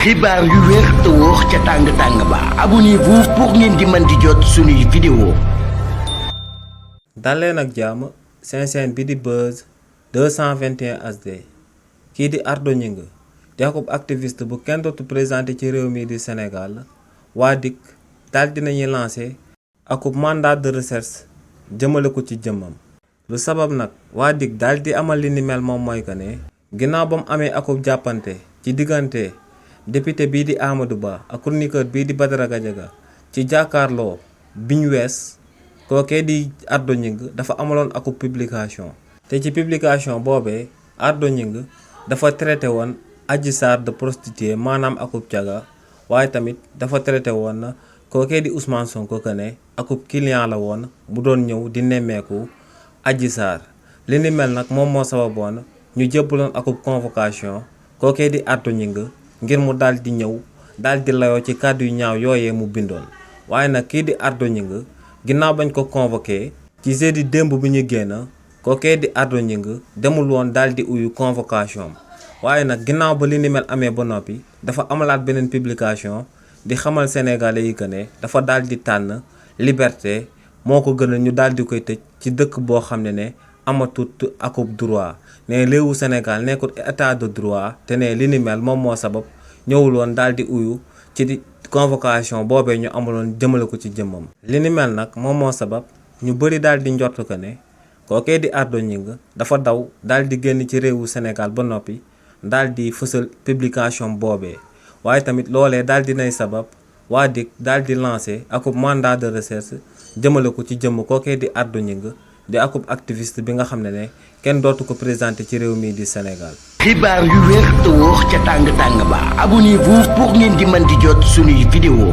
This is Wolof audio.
xibaar yu wér te wóor ca tàng ba abonnez-vous pour ngeen di mën di jot suñuy vidéo. daleen ak jàmm seen chaîne bi di Buzz 221 HD kii di Ardo Gningue di akub activiste bu kenn dootu présenté ci réew mi di Sénégal waa DIC daal dinañuy lancé akub mandat de recherche jëmale ko ci jëmmam. lu sabab nag waa DIC daal di amal li ni mel moom mooy que ne ginnaaw ba mu amee akub jàppante ci diggante député bii di Amadou Ba ak chroniqueur bii di Badara Gadiaga ci jàkkaarloo biñ wees kookee di Ardo Gningue dafa amaloon akub publication te ci publication boobee Ardo Gningue dafa traité woon Adji Sarr de prostituée maanaam akub caga waaye tamit dafa traité woon kookee di Ousmane Sonko que ne akub client la woon bu doon ñëw di nemmeeku Adji Sarr li ni mel nag moom moo sababoon ñu jébbaloon akub convocation kookee di Ardo Gningue ngir mu daal di ñëw daal di layoo ci kàddu yu ñaaw yooyee mu bindoon waaye nag kii di Ardo Gningue ginnaaw bañ ko convoqué ci jeudi démb bi ñu génn kookee di Ardo Gningue demul woon daal di uyu convocation waaye nag ginnaaw ba li ni mel amee ba noppi dafa amalaat beneen publication di xamal sénégalais yi que ne dafa daal di tànn liberté moo ko gën a ñu daal di koy tëj ci dëkk boo xam ne amatut akub droit ne réewu Sénégal nekkul état de droit te ne li ni mel moom moo sabab ñëwul woon daal di uyu ci convocation boobee ñu amaloon jëmale ko ci jëmmam. li ni mel nag moom moo sabab ñu bëri daal di njort que ne kookee di Ardo Gningue dafa daw daal di génn ci réewu Sénégal ba noppi daal di fësal publication boobee waaye tamit loolee daal di nay sabab waa DIC daal di lancé akub mandat de recherche jëmale ko ci jëmm kookee di Ardo Gningue di akub activiste bi nga xam ne kenn dootu ko présenté ci réew mi di Sénégal. xibaar yu wér te wóor ca tàng ba abonnez-vous pour ngeen di mën di jot suñuy vidéo.